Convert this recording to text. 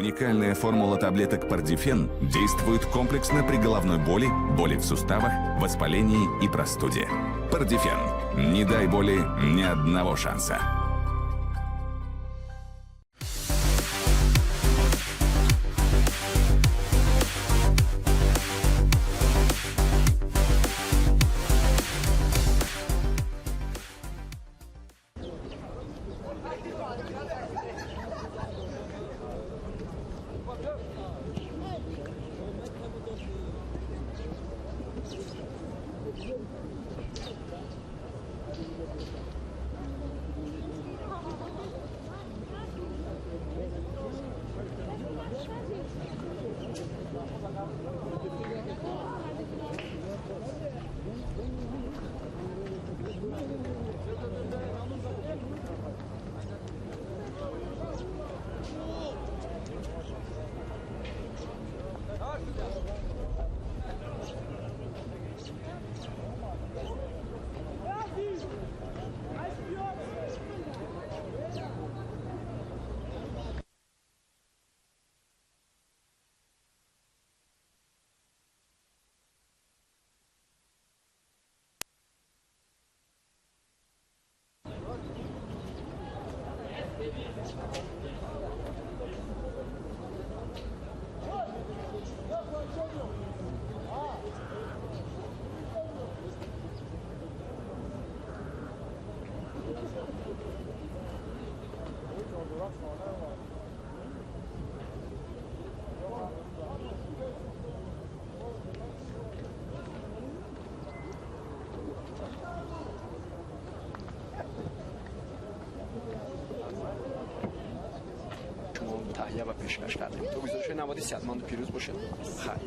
Уникальная формула таблеток Пардифен действует комплексно при головной боли, боли в суставах, воспалении и простуде. Пардифен. Не дай боли ни одного шанса. Шумо таҳия ва пешкаш кардем. То гузоришҳои навбати сеҳатманду пирӯз бошед. Хайр.